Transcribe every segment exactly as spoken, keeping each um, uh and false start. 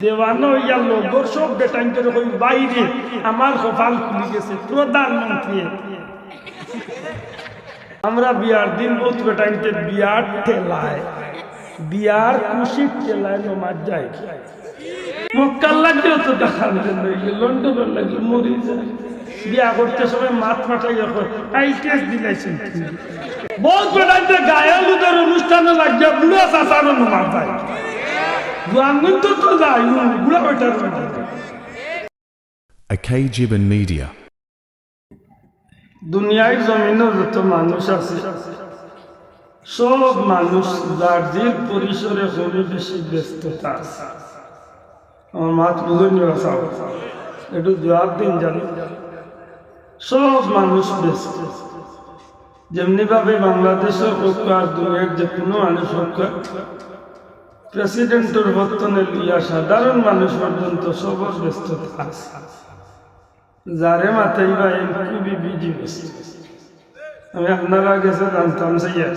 দেওয়ানা অইয়া লগর সব বেটাইন্তরে কই, "বাইরে, আমার কপাল খুলি গেছে, প্রধানমন্ত্রী।" আমরা বিয়ার দিন বউত বেটাইন্তে বিয়ার ঠেলায়, বিয়ার খুশির ঠেলায় নমাজ যায়। মক্কার লাগিও তো দেখার জন্য, এই যে লন্ডনের লাগি মরি যায়। বিয়া করতে সময় মাত ফাটাইয়া কয়, "আইল টেস্ট দিলাইছেন।" বউত বেটাইন্তে গায়ে হলুদের অনুষ্ঠানে লাগিয়া বুড়া চাচারও নমাজ যায়। জোয়ান তো, তো যায়, বুড়া বেটার নমাজ যায়। A K Given Media. দুনিয়ার জমিনো যত মানুষ আছে, সব মানুষ যার যার পরিসরে কম বেশি ব্যস্ততা আছে। আমার মাত বুঝইন নি বা? একটু জবাব দিন জানি। সব মানুষ ব্যস্ত। যেমনি ভাবে বাংলাদেশর হউক আর দুনিয়ার যে কোনো মানুষ হউক, প্রেসিডেন্টর বর্তনে লইয়া সাধারণ মানুষ পর্যন্ত সবর ব্যস্ততা আছে। যারে মাতাইবা, এ খুবই বিজি ব্যস্ত। আমি আপনারার গেছে জানতাম চাইয়া,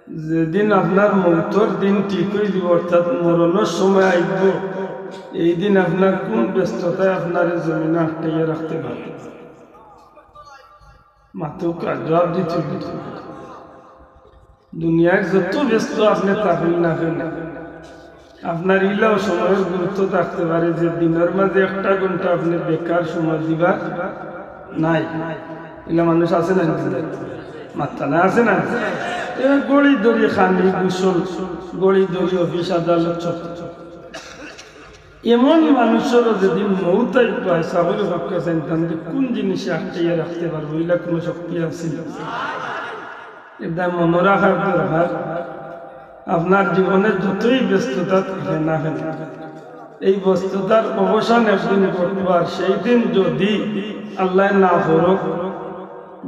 যেদিন আপনার মৌতর দিন ঠিক অই দিব, অর্থাৎ মরণর সময় আইব, এই দিন আপনার কোন ব্যস্ততায় আপনারে জমিনো আটকাইয়া রাখতে পারে? মাতউক্কা, জবাব দিতে অইব। দুনিয়ার যত ব্যস্ত আপনে থাকইন না কেনে, আপনার ইলাও সময়র গুরুত্ব থাকতে পারে যে দিনর মাঝে একটা ঘন্টা আপনে বেকার সময় দিবার নাই। ইলা মানুষ আছে না? মাত্তা না আছে না? এ ঘড়ি ধরি খানি, গোসল, ঘড়ি ধরি অফিস আদালত, সব। এমন মানুষরও যেদিন মৌত আইব, চাকরি বাক্কা চাইন, তান যে কোন জিনিসে আটকাইয়া রাখতে পারবো, ইলা কোনো শক্তি আছে না। এটা মনে রাখার দরকার। আপনার জীবনে যতই ব্যস্ততা থাকে না কেন, এই ব্যস্ততার অবসান একদিন ঘটবো। আর সেই দিন যদি আল্লায় না করউক,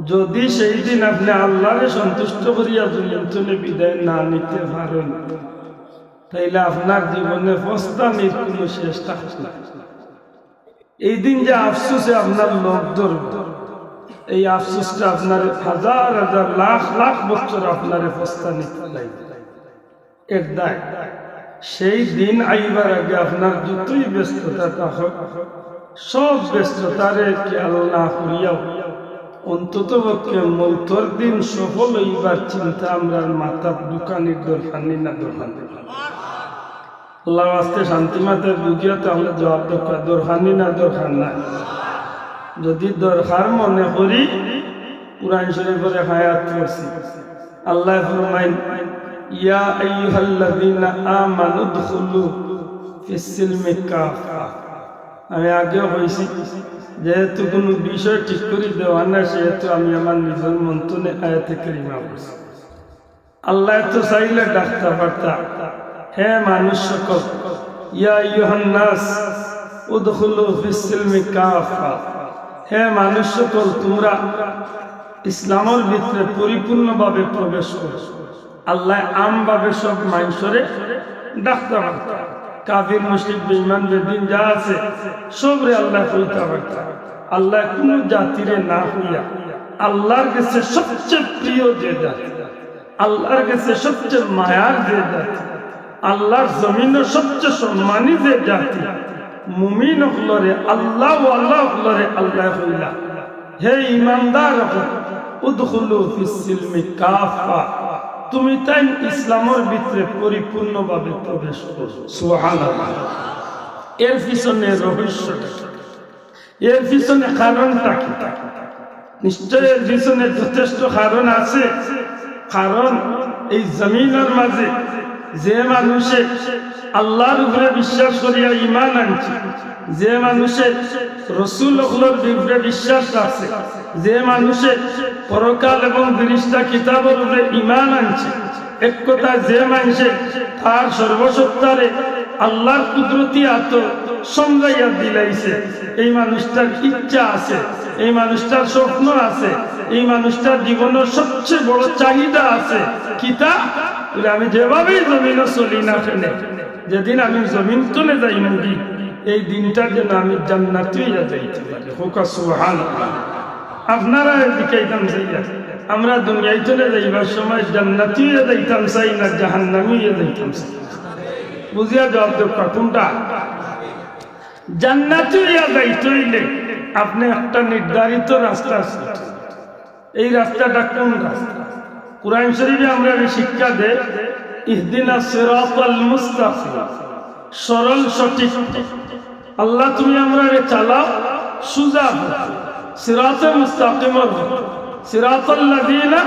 যদি সেই দিন আপনে আল্লারে সন্তুষ্ট করিয়া জমিন তনে বিদায় না নিতে পারেন, তাইলে আপনার জীবনে পস্তানির কোনো শেষ থাকতো না। এই দিন যে আফসোসে আপনার লগ ধরব, এই আফসোসটা আপনার হাজার হাজার, লাখ লাখ বছর আপনারে পস্তানি দিতে লাগবো। এর দায় সেই দিন আইবার আগে আপনার যতই ব্যস্ততা থাকুক, সব ব্যস্ততারে খেয়াল না করিয়াও অন্তত পক্ষে মৌতর দিন সফল অইবার চিন্তা আমরার মাথাত ঢুকানির দরকার নি না দরকার নাই? আল্লার ওয়াস্তে শান্তি মাতে বুঝিয়া তাহলে জবাব দেউক্কা, দরকার নি না দরকার নাই? যদি দরকার মনে করি, কুরআন শরীফর এক আয়াত পড়ছি, আল্লায় ফরমাইন, "ইয়া আইয়ুহাল্লাযীনা আমানু উদখুলু ফিস সিলমি কাফফা।" আমি আগেও কইছি, যেহেতু কোনো বিষয় ঠিক করি দেওয়া না, সেহেতু আমি আমার নিজর মন তনে আয়াতে কারিমা পড়ছি। আল্লায় তো চাইলে ডাকতা পারতা, "হে মানুষ সকল, ইয়া আইয়ুহান নাস, উদখুলু ফিস সিলমি কাফফা।" হে মানুষ সকল, তুমরা ইসলামর ভিতরে পরিপূর্ণভাবে প্রবেশ করো। আল্লায় আমভাবে সব মানষরে ডাকতা পারতা, কাফির, মুশরিক, বেঈমান, বেদিন যা আছে, সবরে আল্লায় কইতা পারতা। আল্লায় কুনু জাতিরে না কইয়া, আল্লার গেছে সবচেয়ে প্রিয় যে জাতি, আল্লার গেছে সবচেয়ে মায়ার যে জাতি, আল্লার জমিনো সবচেয়ে সম্মানী যে জাতি, মুমিন অকলরে, আল্লাওয়ালা অকলরে আল্লায় কইলা, "হে ইমানদার অকল, উদখুলু ফিস সিলমি কাফফা, তুমি তাইন ইসলামর ভিতরে পরিপূর্ণভাবে প্রবেশ করো।" সুবহানাল্লাহ। এর পিছনে রহস্যটা কি? এর পিছনে কারণটা কি? নিশ্চয় এর পিছনে যথেষ্ট কারণ আছে। কারণ এই জমিনর মাঝে যে মানুষে আল্লার উপরে বিশ্বাস করিয়া ঈমান আনছে, যে মানুষে রসুল অকলর উপরে বিশ্বাস রাখছে, যে মানুষে পরকাল এবং ফিরিস্তা কিতাবর উপরে ঈমান আনছে, এক কথায় যে মানষে তার সর্বসত্তারে আল্লার কুদরতি আতো সমজাইয়া দিলাইছে, এই মানুষটার ইচ্ছা আছে, এই মানুষটার স্বপ্ন আছে, এই মানুষটার জীবনর সবচেয়ে বড় চাহিদা আছে। কিতা? বলে, "আমি যেভাবেই জমিনো চলি না কেনে, যেদিন আমি জমিন তনে যাইমুগি, এই দিনটা যেন আমি জান্নাতি অইয়া যাইতে পারি।" কউক্কা সুবহানাল্লাহ। আপনারারে জিকাইতাম চাইয়া, আমরা দুনিয়া তনে যাইবার সময় জান্নাতি অইয়া যাইতাম চাই না জাহান্নামি অইয়া যাইতাম চাই? বুঝিয়া জবাব দেউক্কা, কুনটা? জান্নাতি অইয়া যাইতে অইলে আপনে একটা নির্ধারিত রাস্তা আছে। এই রাস্তাটা কোন রাস্তা? কোরআন শরীফে আমরারে শিক্ষা দেয়, "ইহদিনাস সিরাতাল মুস্তাকিম", সরল সঠিক। আল্লাহ, তুমি আমরারে চালাও সুজা পথে, সিরাতে মুস্তাকিমর পথে, সিরাতাল্লাযিনা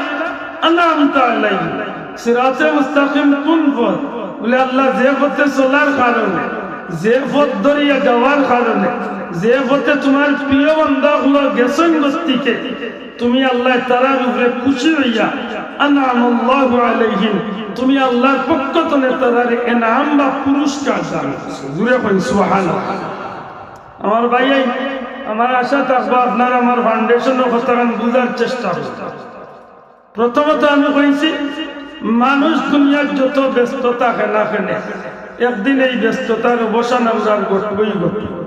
আনআমতা আলাইহিম। সিরাতে মুস্তাকিম কোন পথ? বলে, আল্লাহ, যে পথে চলার কারণে, যে পথ ধরিয়া যাওয়ার কারণে, যে পথে তুমার প্রিয় বান্দা অকল গেছইন গতিকে, তুমি আল্লাহ তারার উপরে খুশি অইয়া, আনআমাল্লাহু আলাইহিম, তুমি আল্লাহর পক্ষ তনে তারারে এনাম বা পুরস্কার দান করছো। জুরে কইন সুবহানাল্লাহ। আমার ভাই, এই আমার আশা থাকবো আপনারা আমার ফাউন্ডেশনর কথাখান বুঝার চেষ্টা করবা। প্রথমত আমি কইছি, মানুষ দুনিয়ার যত ব্যস্ত থাকে না কেনে, একদিন এই ব্যস্ততার অবসান আমরার ঘটবই ঘটবো।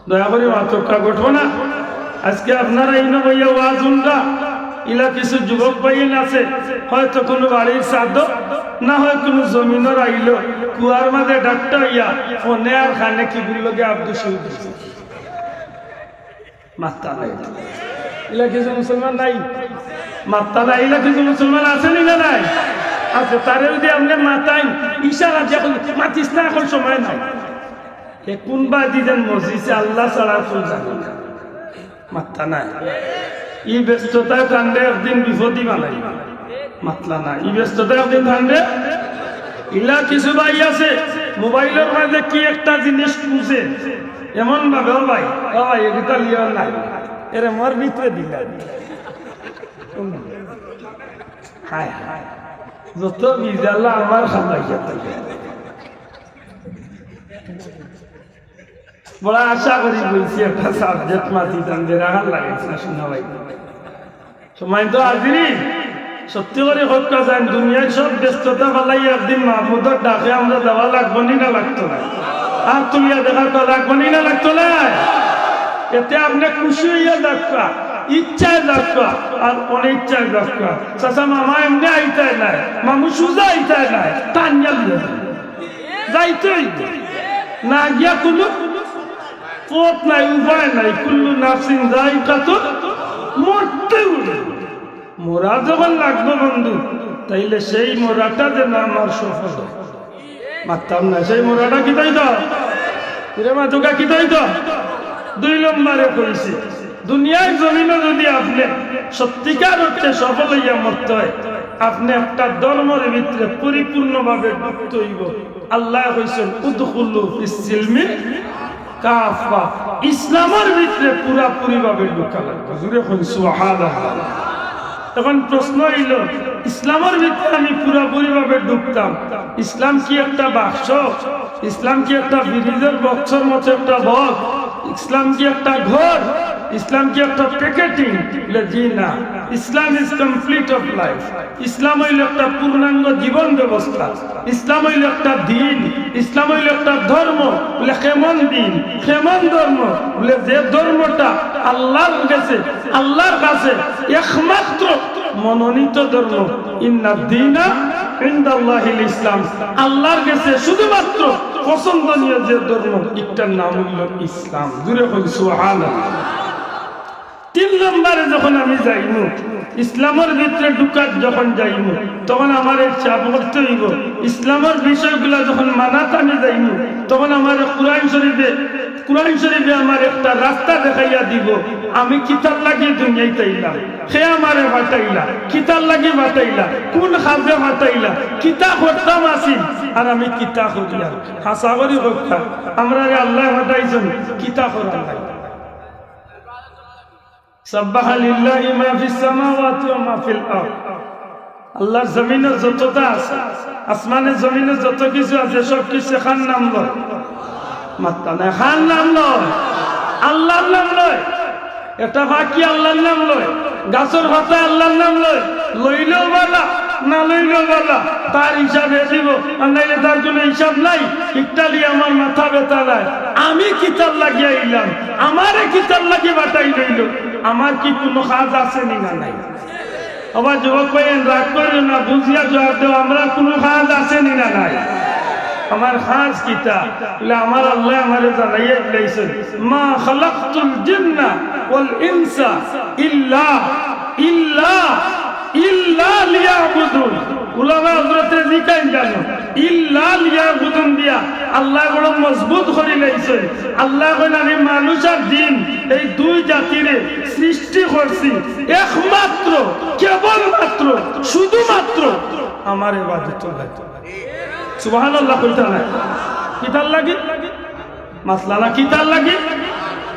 দয়া করি মাতউক্কা, ঘটবো না? আজকে আপনারা ইনো বইয়া ওয়াজ হুনরা, ইলা কিছু যুবক ভাইয়াইন আছে, হয়তো কুনু বাড়ির ছাদো, না হয় কুনু জমিনর আইলো, কুয়ার মাঝে ডাট্টা অইয়া ফোনে আর কানে কিবুর লগে আব্দুস শহীদ অইছে। মাততা নাই। ইলা কিছু মুসলমান নাই? মাততা নাই। ইলা কিছু মুসলমান আছে নি না নাই? আছে। তারে যদি আপনে মাতইন, ইশারা দিয়া কইন, "মাতিস না, এখন সময় নাই।" হে কুনবাদি যেন মজলিসে আল্লাহ ছাড়া কেউ জানে না। মাততা নাই। ই ব্যস্ততায় তানরে একদিন বিপদি বানাইবা। মাতলা না। ই ব্যস্ততায় একদিন তানরে, ইলা কিছু ভাই আছে, মোবাইলর মাঝে কি একটা জিনিস খুঁজে, এমন ভাবে, "ও ভাই, ও ভাই, এগুতা লিও নাই, এরে মোর ভিতরে দিলা।" হায় হায়, যত বিজালা আমার খামাইয়া থাকে। বড় আশা করি বলছি একটা সাবজেক্ট মাতি দান যে রাখার লাগে না শোনা ভাই। সম্মানিত হাজিরিন, সত্যি করি কইতা চাইন, দুনিয়ার সব ব্যস্ততা ফালাইয়া একদিন মাহমুদর ডাকে আমরা যাওয়া লাগবো নি না লাগতো না? আর তুলিয়া দেখা তো লাগবো নি না লাগতো না? এতে আপনে খুশি অইয়া যাউক্কা, ইচ্ছায় যাউক্কা, আর অনিচ্ছায় যাউক্কা। চাচা মামা এমনে আইতায় নায়, মামু সুজা আইতায় নায়, টানিয়া লইয়া যাইন। যাইতে অইবো। না গিয়া কুনু পথ নাই, উপায় নাই। কুল্লু নাফসিন যায়িকাতুল মউত, মরতে অইবো। মরা যখন লাগবো বন্ধু, তাইলে সেই মরাটা যেন আমার সফল হয়। মাততাম না, সেই মরাটা কিতা অইতো? ইরে মাতউক্কা, কিতা অইতো? দুই নম্বরে কইছি, দুনিয়ার জমিনো যদি আপনে সত্যিকার অর্থে সফল অইয়া মরতে হয়, আপনে একটা ধর্মর ভিতরে পরিপূর্ণভাবে ঢুকতে অইবো। আল্লায় কইছইন, "উদখুলু ফিস সিলমি কাফফা।" ইসলামর ভিতরে পুরাপুরিভাবে ঢুকা লাগবো। জুরে কইন সুবহানাল্লাহ। এখন প্রশ্ন অইলো, ইসলামর ভিতরে আমি পুরাপুরিভাবে ঢুকতাম, ইসলাম কি একটা বাক্স? ইসলাম কি একটা ফ্রিজর বক্সর মতো একটা বক্স? ইসলাম কি একটা ঘর? ইসলাম কি একটা প্যাকেটিং? বলে, জি না। Islam is complete of life. ইসলাম অইলো একটা পূর্ণাঙ্গ জীবন ব্যবস্থা। ইসলাম অইলো একটা দিন। ইসলাম অইলো একটা ধর্ম। বলে, কেমন দিন, কেমন ধর্ম? বলে, যে ধর্মটা আল্লাহর গেছে, আল্লাহর কাছে একমাত্র মনোনীত ধর্ম। ইন্নাদ দীনা ইনদাল্লাহিল ইসলাম। আল্লাহর গেছে শুধুমাত্র পছন্দনীয় যে ধর্ম, ইটার নাম অইলো ইসলাম। জুরে কইন সুবহানাল্লাহ। তিন নম্বরে যখন আমি যাইমু, ইসলামর ভিতরে ঢুকাত যখন যাইমু, তখন আমারে হিসাব করতে অইবো। ইসলামর বিষয়গুলা যখন মানাত আমি যাইমু, তখন আমারে কোরআন শরীফে, কোরআন শরীফে আমারে একটা রাস্তা দেখাইয়া দিবো। আমি কিতার লাগি দুনিয়াত আইলাম, কে আমারে পাঠাইলা, কিতার লাগি পাঠাইলা, কুন কাজে পাঠাইলা, কিতা করতাম আছিল, আর আমি কিতা করিয়ার। হাছা করি কইতা, আমরারে আল্লায় পাঠাইছইন কিতা করার লাগি? সাব্বাহা লিল্লাহি মা ফিস সামাওয়াতি ওয়া মা ফিল আরদ। আল্লাহর জমিনো যততা আছে, আসমানে জমিনে যত কিছু আছে, সব কিছু কার নাম লয়? মাততা নায়, কার নাম লয়? আল্লাহর নাম লয়। একটা পাখি আল্লাহর নাম লয়, গাছর পাতা আল্লাহর নাম লয়, লইলেও বালা, না লইলেও বালা, তার হিসাব হে দিবো, আর নাইলে তার কুনু হিসাব নাই। ইকটালি আমার মাথা ব্যথা নাই, আমি কিতার লাগি আইলাম, আমারে কিতার লাগি পাঠাইল অইলো, আমার কি কুনু কাজ আছে নি না নাই? ও বা যুবক ভাইয়াইন, রাগ করিও না, বুঝিয়া জবাব দেও, আমরার কুনু কাজ আছে নি না নাই? আমার কাজ কিতা? বলে, আমার আল্লায় আমারে জানাইয়া দিলাইছইন, "মা খালাকতুল জিন্না ওয়াল ইনসা ইল্লা, ইল্লা, ইল্লা লিয়াবুদুন।" উলামা হযরতে জিকাইন জানো, "ইল্লা লিয়াবুদুন" দিয়া আল্লায় বড় মজবুত করিলাইছইন। আল্লায় কইন, "আমি মানুষ আর জিন এই দুই জাতিরে সৃষ্টি করছি একমাত্র, কেবলমাত্র, শুধুমাত্র আমার ইবাদতর লাগি।" সুবহানাল্লাহ কইতা নায়? কিতার লাগি? মাসলা না, কিতার লাগি?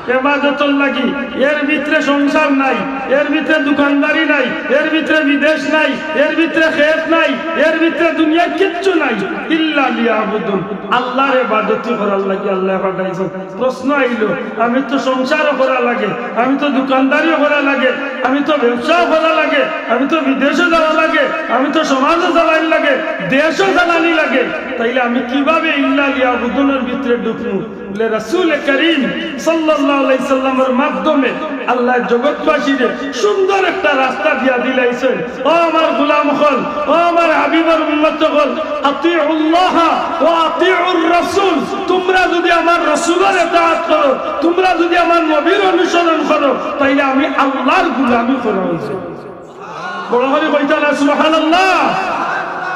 ইবাদতর লাগি। এর ভিতরে সংসার নাই, এর ভিতরে দোকানদারি নাই, এর ভিতরে বিদেশ নাই, এর ভিতরে খেত নাই, এর ভিতরে দুনিয়ার কিচ্ছু নাই। ইল্লা লিয়াবুদুন, আল্লাহর ইবাদতি করার লাগি আল্লায় পাঠাইছইন। প্রশ্ন আইলো, আমি তো সংসারও করা লাগে, আমি তো দোকানদারিও করা লাগে, আমি তো ব্যবসাও করা লাগে, আমি তো বিদেশও যাওয়া লাগে, আমি তো সমাজও চালাইর লাগে, দেশও চালানি লাগে, তাইলে আমি কিভাবে ইল্লা লিয়াবুদুনর ভিতরে ঢুকমু? বলে, রাসূল করিম সাল্লাল্লাহু আলাইহি সাল্লামের মাধ্যমে আল্লায় জগৎবাসীরে সুন্দর একটা রাস্তা দিয়া দিলাইছইন। ও আমার গোলাম অকল, ও আমার হাবিবর উম্মত অকল, আতিউল্লাহ ওয়া আতিউর রাসূল, তোমরা যদি আমার রাসূলর ইতাআত করো, তোমরা যদি আমার নবীর অনুসরণ করো, তাইলে আমি আল্লাহর গোলামি করা অইছে। বড় করি কইতা না, সুবহানাল্লাহ।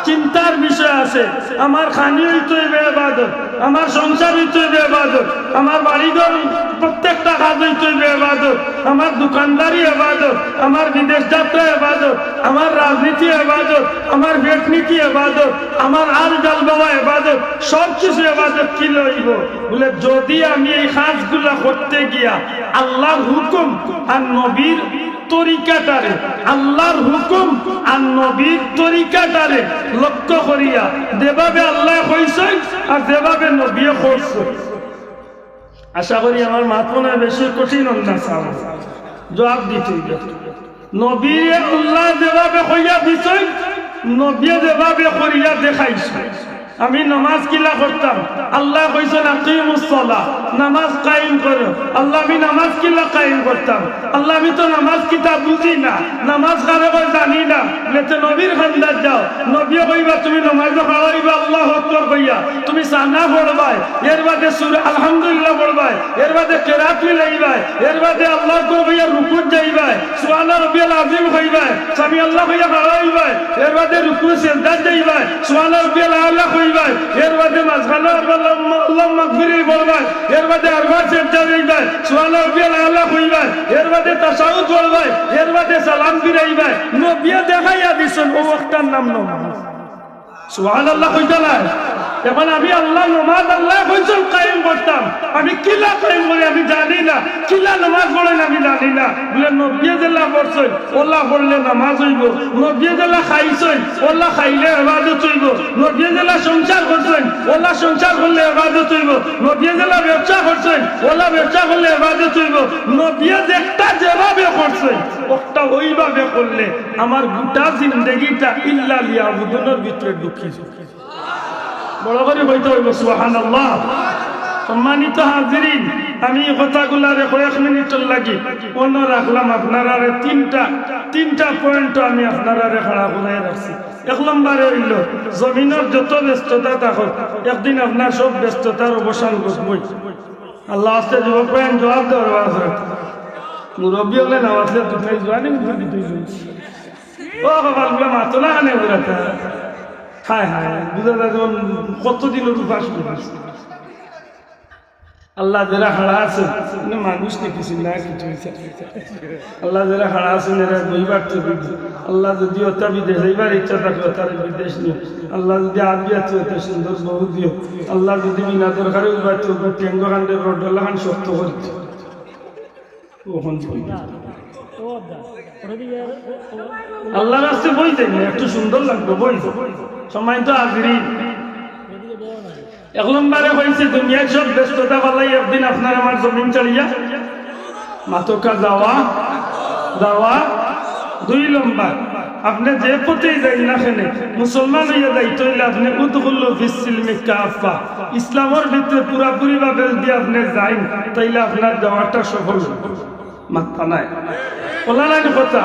চিন্তার বিষয় আছে, আমার খানি অইতো অইবে ইবাদত, আমার সংসার অইতো অইবে ইবাদত, আমার বাড়িঘর প্রত্যেকটা কাজ অইতো অইবে ইবাদত, আমার দোকানদারি ইবাদত, আমার বিদেশ যাত্রা ইবাদত, আমার রাজনীতি ইবাদত, আমার পেট নীতি ইবাদত, আমার আল জাল বাবা ইবাদত, সব কিছু ইবাদত। কিলা অইবো? বলে, যদি আমি এই কাজগুলা করতে গিয়া আল্লাহর হুকুম আর নবীর তরিকাটারে, আল্লাহর হুকুম আর নবীর তরিকাটারে লক্ষ্য করিয়া, যেভাবে আল্লায় কইছইন আর যেভাবে নবীয়ে করছইন। আশা করি আমার মাত মনে হয় বেশি কঠিন অর না, সাব। জবাব দিতে অইবো। নবীয়ে আল্লায় যেভাবে কইয়া দিছইন, নবীয়ে যেভাবে করিয়া দেখাইছইন। আমি নামাজ কিলা করতাম? আল্লায় কইছইন, "আকিমুস সালাহ", নামাজ কায়েম করো। আল্লাহ, আমি নামাজ কিলা কায়েম করতাম? আল্লাহ, আমি তো নামাজ কিতা বুঝি না, নামাজ কারে কয় জানি না। বলে, তে নবীর খান্দাত যাও, নবীয়ে কইবা, তুমি নামাজো খাড়া অইবা, আল্লাহু আকবার কইয়া, তুমি সানা পড়বায়, এর বাদে সূরা আলহামদুলিল্লাহ পড়বায়, এর বাদে কেরাত মিলাইবায়, এর বাদে আল্লাহু আকবার কইয়া রুকুত যাইবায়, সুবহানা রব্বিয়াল আযীম কইবায়, সামি আল্লাহ কইয়া খাড়া অইবায়, এর বাদে রুকু সেজদাত যাইবায়, সুবহানা রব্বিয়াল আলা কইবায়, এর বাদে মাঝখানো আরবার আল্লাহুম্মা, আল্লাহুম্মা গফিরলি পড়বায়, এর বাদে আরবার সেজদাত যাইবায়, সুবহানা রব্বিয়াল আলা কইবায়, এর বাদে তাশাহুদ পড়বায়, এর বাদে সালাম ফিরাইবায়। নবীয়ে দেখাইয়া দিছইন, অউ অকটার নাম নামাজ। সুবহানাল্লাহ কইতা নায়? এখন আমি আল্লাহ, নামাজ আল্লায় কইছইন কায়েম করতাম, আমি কিলা কায়েম করি আমি জানি না, কিলা নামাজ পড়ইন আমি জানি না। বলে, নবীয়ে যেলা পড়ছইন, অলা পড়লে নামাজ অইবো। নবীয়ে যেলা খাইছইন, অলা খাইলে ইবাদত অইবো। নবীয়ে যেলা সংসার করছইন, অলা সংসার করলে ইবাদত অইবো। নবীয়ে যেলা ব্যবসা করছইন, অলা ব্যবসা করলে ইবাদত অইবো। নবীয়ে যেকটা যেভাবে করছইন, অকটা অউভাবে করলে আমার গোটা জিন্দেগিটা ইল্লা লিয়াবুদুনর ভিতরে ঢুকি যায়। বড় করি কইতে অইবো, সুবহানাল্লাহ। সম্মানিত হাজিরিন, আমি ই কথাগুলারে কয়েক মিনিটর লাগি অনো রাখলাম, আপনারারে তিনটা, তিনটা point আমি আপনারারে খাড়া করাই রাখছি। এক নম্বরে অইলো, জমিনর যত ব্যস্ততা থাকউক, একদিন আপনার সব ব্যস্ততার অবসান ঘটবই। আল্লাহ আস্তে যুবক ভাই, জবাব দেওয়ার আছে। মুরব্বি অকলে না মাতলে দুটাই জোয়ানি কিন্তু দিতে অইবো। ও বাবা, আল্লাহ মাতো না আনে বুড়াটা। হায় হায়, বুঝা যায় যেমন কত দিনর উপাস করি। আল্লাহ যেরা খাড়া আছইন, মানে মানুষ দেখছি না কিছু অইছে। আল্লাহ যেরা খাড়া আছইন, এরা বইবার তো বিধি। আল্লাহ যদি অতা বিদেশ যাইবার ইচ্ছা থাকে, অতারে বিদেশ নিও। আল্লাহ যদি আরবি আছে, অতা সুন্দর বউ দিও। আল্লাহ যদি বিনা দরকারে উঠবার তো টেঙ্গো খান্ডে রডলাখান শক্ত করি দিও। অখন বই। আল্লাহর রাস্তায় বই দেন, একটু সুন্দর লাগবে বই। সম্মানিত হাজিরিন, এক নম্বরে কইছি, দুনিয়ার সব ব্যস্ততা ফালাই একদিন আপনার আমার জমিন ছাড়িয়া মাতকা যাওয়া, যাওয়া। দুই নম্বর, আপনে যে পথেই যাইন না কেনে, মুসলমান অইয়া যাইতে অইলে আপনে উদখুলু ফিস সিলমি কাফফা, ইসলামর ভিতরে পুরাপুরি ভাবে যদি আপনে যাইন, তাইলে আপনার যাওয়াটা সফল অইবো। মাতরা নায়। অলা নায় কথা।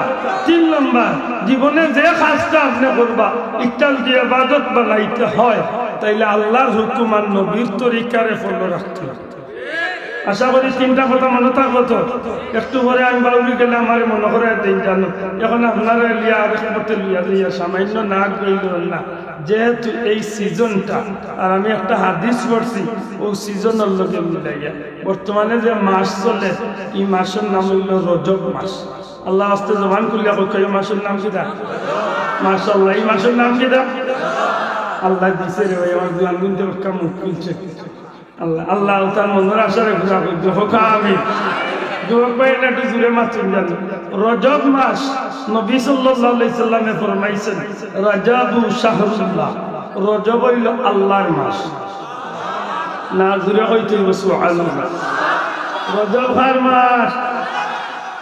তিন নম্বর, জীবনে যে কাজটা আপনে করবা, ইটা যদি ইবাদত বানাইতে হয়, তাইলে আল্লাহর হুকুম আর নবীর তরিকারে ফলো রাখতে অইবো। আশা করি তিনটা কথা মনো থাকবো তো। একটু পরে আমি বাউরি গেলে আমারে মনো করাই দেইন জানো। এখন আপনারারে লইয়া আরেক পথে লইয়া যাইয়া সামান্য না গইল না, যেহেতু এই সিজনটা, আর আমি একটা হাদিস পড়ছি অউ সিজনর লগে মিলাইয়া, বর্তমানে যে মাস চলে, ই মাসর নাম অইলো রজব মাস। আল্লার ওয়াস্তে জবান খুলিয়া কউক্কা, ই মাসর নাম কিতা? মাশাআল্লাহ, ই মাসর নাম কিতা? আল্লায় দিছে রে ভাই, আমার দুই আঙ্গুল দিয়া মুখ খুলছে। আল্লাহ, আল্লাহ তার মনর আশারে পুরা করি দেউক্কা, আমিন। যুবক ভাই, এটা একটু জুরে মাতুন জানো। রজব মাস, নবী সাল্লাল্লাহু আলাইহি সাল্লামে ফরমাইছইন, "রাজাবু শাহরুল্লাহ", রজব অইলো আল্লার মাস। না, জুরে কইতে অইবো, সুবহানাল্লাহ। রজব কার মাস?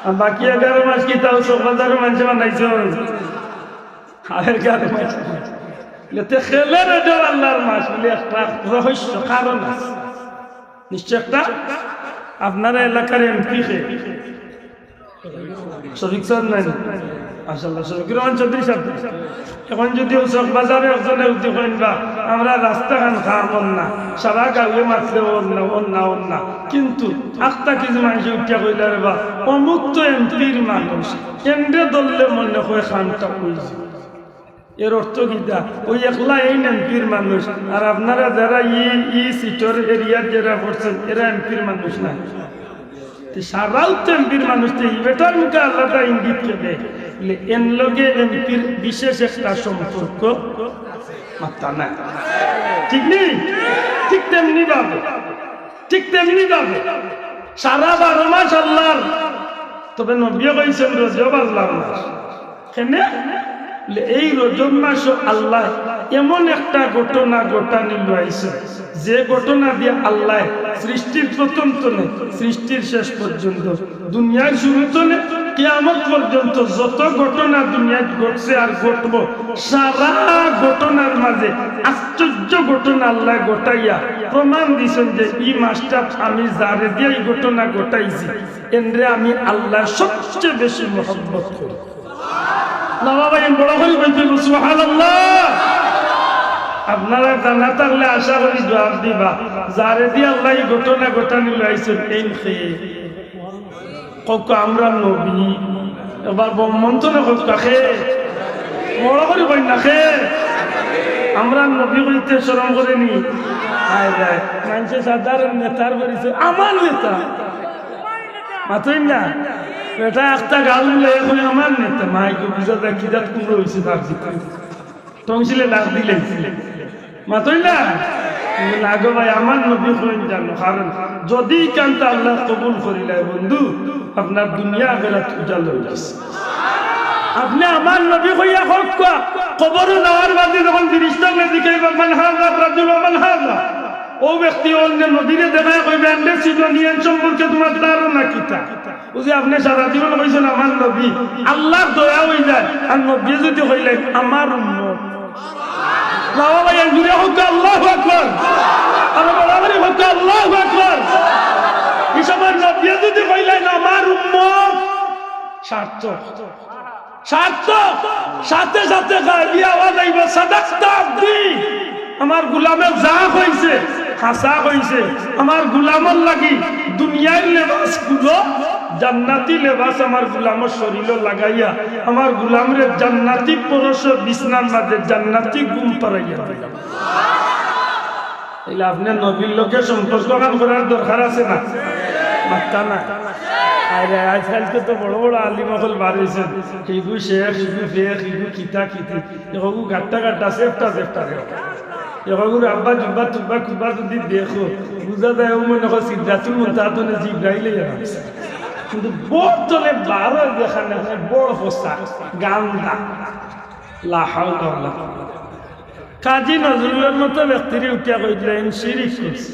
আর বাকি এগারো মাস কিতা অউ চকবাজারর মানষে বানাইছইন? আর এগারো মাস। এতে কেনে রজব আল্লার মাস বুলি একটা রহস্য কারণ আছে। নিশ্চয় একটা আপনারা এলাকার এমপি কে? শফিক সাব নাই? মাশাআল্লাহ, শফিকুর রহমান চৌধুরী সাব। এখন যদি অউ চকবাজারর একজনে যদি কইন বা, আমরা রাস্তাখান খাম অর না, সারা গাউয়ে মাতলে অর না, অর না, অর না। কিন্তু আখতা কিছু মানষে উঠিয়া কইলা রে বা, অমুক তো এমপির মানুষ, এনরে ধরলে মনে কয় খামটা অইযিবো। এর অর্থ কিতা? অউ একলা এইন এমপির মানুষ, আর আপনারা যারা ই, ই সিটর এরিয়ার যারা পড়ছইন, এরা এমপির মানুষ না। তে সারাউ তো এমপির মানুষ, তে ই বেটার মুখে আল্লায় ইঙ্গিত কে দেয়। বলে, এন লগে এমপির বিশেষ একটা সম্পর্ক মাত্তা নাই। ঠিক নি? ঠিক তেমনি ভাবে, ঠিক তেমনি ভাবে সারা বারো মাস আল্লার, তবে নবীয়ে কইছইন রজব আল্লার মাস। কেনে? বলে, এই রজব মাসো আল্লায় এমন একটা ঘটনা ঘটানি লইছে, যে ঘটনা দিয়া আল্লায় সৃষ্টির প্রথম তনে সৃষ্টির শেষ পর্যন্ত, দুনিয়ার শুরু তনে কিয়ামত পর্যন্ত যত ঘটনা দুনিয়াত ঘটছে আর ঘটবো, সারা ঘটনার মাঝে আশ্চর্য ঘটনা আল্লায় ঘটাইয়া প্রমাণ দিছইন যে ই মাসটাত আমি যারে দিয়া ই ঘটনা ঘটাইছি, এনরে আমি আল্লায় সবচেয়ে বেশি মহব্বত করি। না বাবা, এন বড় করি কইতে অইবো, সুবহানাল্লাহ। আপনারা জানা থাকলে আশা করি জবাব দিবা, যারে দিয়া আল্লায় ই ঘটনা ঘটানি লইছইন, এইন কে? কউক্কা, আমরার নবী। এবার বড় মন থনে কউক্কা, কে? বড় করি কইন না, কে? আমরার নবী কইতে শরম করে নি? হায় হায়, মানষে সাধারণ নেতার পরিচয়, আমার নেতা। মাতইন না? বেটা একটা গাল দিলে এখন আমার নেতা, মাইকো বুঝা যায় কি জাত কুমড়ো অইছে তার ভিতরে। টংসিলে ডাক দিলে। মাতইন না? না গো ভাই, আমার নবী কইন জানো, কারণ যদি কান্তা আল্লায় কবুল করিলায় বন্ধু, আপনার দুনিয়া আখেরাত উজাল অই গেছে। আপনে আমার নবী কইয়া কউক্কা, কবরো নেওয়ার বাদে যখন ফিরিস্তা অকলে জিকাইবা, "মান হাযা রাজুল, মান হাযা?" অউ ব্যক্তি অউ নবীরে দেখাইয়া কইবা, "এনরে চিনো নি, এন সম্পর্কে তুমার ধারণা কিতা?" বুঝি আপনে সারা জীবন কইছইন আমার নবী, আল্লার দয়া অই যায়। আর নবীয়ে যদি কইলাইন আমার উম্মত, বাবা ভাই, এন জুরে কউক্কা আল্লাহু আকবার। আর বড় করি কউক্কা আল্লাহু আকবার। ই সময় নবীয়ে যদি কইলাইন আমার উম্মত, সার্থক। সার্থক। সাথে সাথে গায়েবী আওয়াজ আইবো, "সাদাক্তা আবদি।" আমার গুলামে যা কইছে, হাছা কইছে। আমার গুলামর লাগি দুনিয়ার লেবাস খুলো, জান্নাতি লেবাস আমার গুলামর শরীলো লাগাইয়া আমার গুলামরে জান্নাতি পরশর বিছনার মাঝে জান্নাতি ঘুম পাড়াইয়া দিলাম। তাইলে আপনে নবীর লগে সম্পর্ক কাম করার দরকার আছে না? মাত্তা না। আরে, আজকালকে তো বড় বড় আলিম অকল বার অইছইন, হিগু শেখ, হিগু ফেক, হিগু কিতা কিতি, এগু গাট্টা গাট্টা, সেফটা সেফটা রে। এগুর আব্বা জুব্বা তুব্বা কুব্বা যদি দেখো, বুঝা যায় অউ মনে কয় সিদরাতুল মুনতাহা তনে জিব্রাইল আইয়া নামছে। কিন্তু বড় তলে বারো যেখানে, ওখানে বড় পোশাক, গান্দা। লা হাওলা ওয়ালা কুওয়াতা। কাজী নজরুলর মতো ব্যক্তিরে উঠিয়া কইলা, "ইন শিরিক করছে।"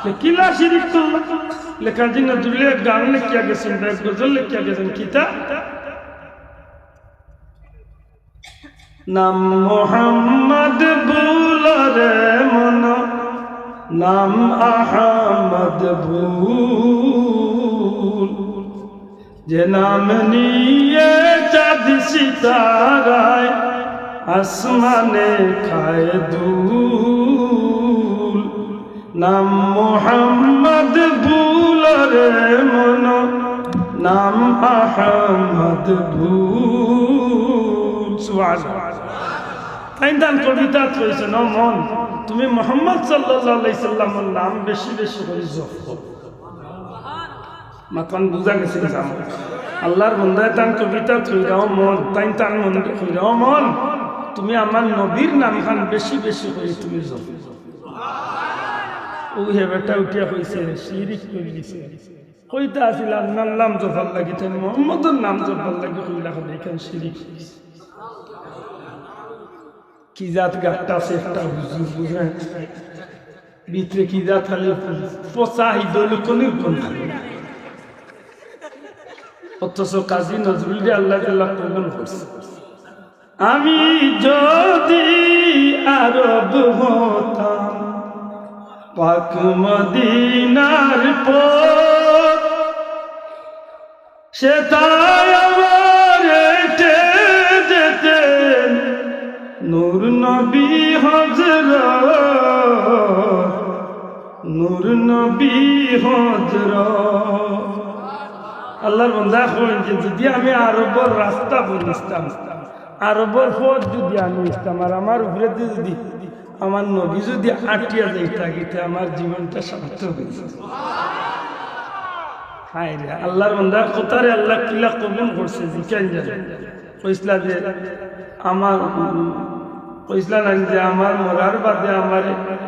লে কিলা শিরিক করলা? লে কাজী নজরুলে এক গান লেখিয়া গেছইন, বা এক গজল লেখিয়া গেছইন, কিতা? নাম মোহাম্মদ ভুল রে মন, নাম আহমদ ভুল। যে নাম নিয়ে চাঁদ সিতারায় আসমানে খায় ধুল, নাম মোহাম্মদ ভুল রে মন, নাম আহমদ ভুল। সুবহানাল্লাহ। তাইন তান কবিতাত কইছইন, "ও মন, তুমি মোহাম্মদ সাল্লাল্লাহু আলাইহি সাল্লামর নাম বেশি বেশি করি জপ করো।" মাতখান বুঝা গেছে নি? আল্লাহর বন্দায় তান কবিতাত কইরা, "ও মন", তাইন তান মনরে কইরা, "ও মন, তুমি আমার নবীর নামখান বেশি বেশি করি তুমি জপ।" অউ হে বেটা উঠিয়া কইছে, "শিরিক করি দিছে।" কইতা আছিল আল্লাহর নাম জপার লাগি, তাইন মোহাম্মদর নাম জপার লাগি কইলা, খালি ইখান শিরিক। কি জাত গাট্টা সেট্টা হুজুর, বুঝইন? ভিতরে কি জাত খালি পচা ইদল কোন কোন খালি। অথচ কাজী নজরুলরে আল্লাহ তাআলা কবুল করছে। আমি যদি আরব হতাম, পাক মদিনার পথ, সেথায় আমার হেঁটে যেতেন নূর নবী হযরত, নূর নবী হযরত। আল্লাহর বন্দা কইন যে যদি আমি আরবর রাস্তা বুঝতাম, আরবর পথ যদি আমি বুঝতাম, আর আমার উপরেদি যদি আমার নবী যদি আটিয়া যাইতা, গিতে আমার জীবনটা সার্থক অইতো। হায় রে, আল্লাহর বন্দার কথারে আল্লায় কিলা কবুল করছে, জিকাইন জানি। কইছলা যে আমার, উম, কইছলা না যে আমার মরার বাদে আমার